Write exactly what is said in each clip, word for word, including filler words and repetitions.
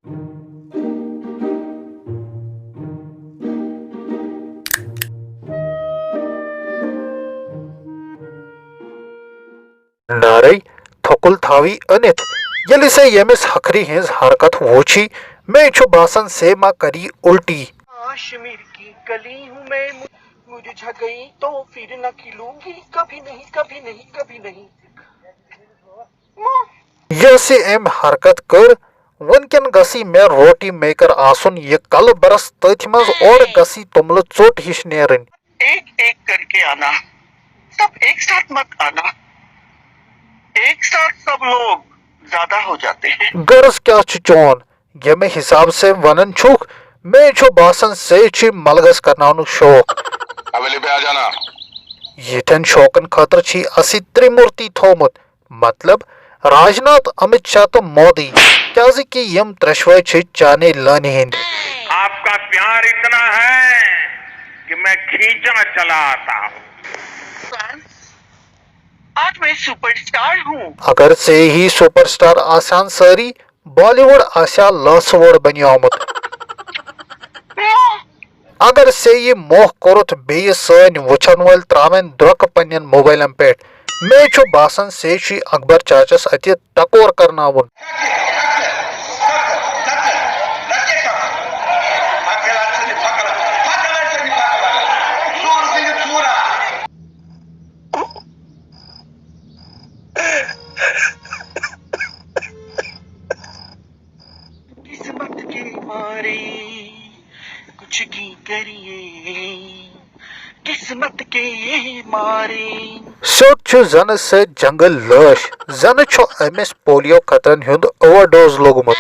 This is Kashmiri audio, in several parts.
نارے تھوٚکُل تھاوی أنِتھ۔ ییٚلہِ سۄ ییٚمِس ہکھرِ ہٕنٛز حرکت وُچھی، مےٚ چھُ باسان سۄ ما کری الٹی۔ کشمیر کی گلی ہوں میں، مجھے جھگئی تو پھر نہ کھلوں گی، کبھی نہیں، کبھی نہیں، کبھی نہیں۔ یۄس یہِ أمۍ حرکت کٔر، وُنکٮ۪ن گژھی مےٚ روٹی میکر آسُن یہِ کلہٕ برس تٔتھۍ منٛز اورٕ گژھی توٚملہٕ ژوٚٹ ہِش نیرٕنۍ۔ ایک ایک کر کے آنا، سب ایک ساتھ مت آنا، ایک ساتھ سب لوگ زیادہ ہو جاتے ہیں۔ غرض کیٛاہ چھُ چون؟ ییٚمہِ حساب سے ونان چھُکھ، مےٚ چھُ باسان سے چھُے ملگس کرناونُک شوق۔ حویلی پہ آ جانا۔ یِتھٮ۪ن شوقن خٲطرٕ چھُے اسی ترٛےٚ مورتی تھوومُت، مطلب راجناتھ، امت شاہ تہٕ مودی، کیازِ کہِ یِم ترٛٮ۪شوے چھِ چانے لٲنہِ ہٕنٛدۍ۔ آپ کا پیار اتنا ہے کہ میں کھینچا چلا آتا ہوں۔ آج میں سپر اسٹار ہوں۔ اگر ژے ہی سپر اسٹار آسہٕ ہن سٲری، بالی وُڈ آسہِ ہا لٲسہٕ وُڈ بنیومُت۔ اگر ژےٚ یہِ موہ کوٚرُتھ بیٚیہِ سٲنۍ وٕچھن وٲلۍ ترٛاوٕنۍ درٛۄکہٕ پننٮ۪ن موبایلن پٮ۪ٹھ، مےٚ چھُ باسان ژےٚ چھُے اکبر چاچس اتہِ ٹکور کرناوُن۔ قسمت کے مارے کچھ بھی کریے، قسمت کے مارے۔ سیوٚد چھُ زنہٕ سۭتۍ جنگل لٲش، زنہٕ چھُ أمِس پولیو قطرن ہُنٛد اوور ڈوز لوٚگمُت۔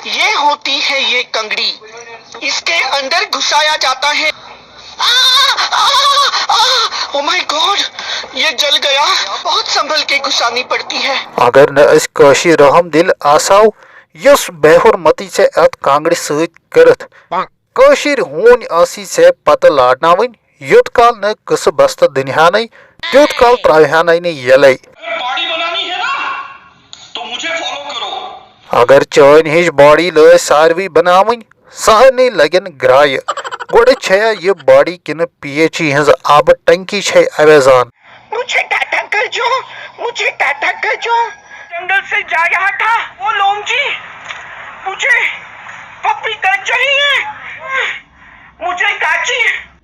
یہ ہوتی ہے یہ کنگڑی، اس کے اندر گھسایا جاتا ہے۔ او مائی گاڈ، یہ جل گیا۔ بہت سنبھل کے گھسانی پڑتی ہے۔ اگر نہٕ أسۍ کٲشِر رحم دِل آسہو، یُس بے حرمتی ژےٚ اتھ کانگڑِ سۭتۍ کٔرٕتھ کٲشِر ہوٗنۍ ٲسی ژےٚ پتہٕ لارناوٕنۍ، یوٚت کال نہٕ قصہٕ بستہٕ دِنہانٕے، تیوٗت کال ترٛاوہانَے نہٕ یَلَے۔ اگر چٲنۍ ہِش باڈی لٲج ساروٕے بناوٕنۍ، سارنٕے لگن گرایہِ۔ گۄڈٕ چھیا یہِ باڈی کِنہٕ پی ایچ ای ہٕنٛز آبہٕ ٹنکی چھے اویزان؟ مجھے ٹاٹا کر جو، مجھے ٹاٹا کر جو۔ جنگل سے جا رہا تھا وہ لومجی، مجھے پپی کر چاہیے، مجھے کاچی۔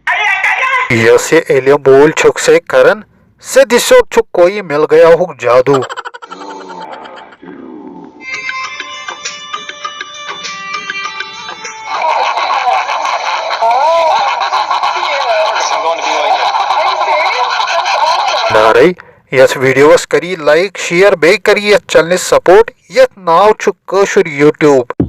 ارے اٹایا۔ یۄس یہِ علم بول چھُکھ سے کران، سیٚدِ سیوٚد چھُ کوئی مل گیا ہُک جادو۔ نارے، یتھ ویڈیوس کری لائک، شیئر، بیٚیہِ کری یتھ چینلہِ سپورٹ، یتھ ناو چھُ کٲشُر یوٹیوب۔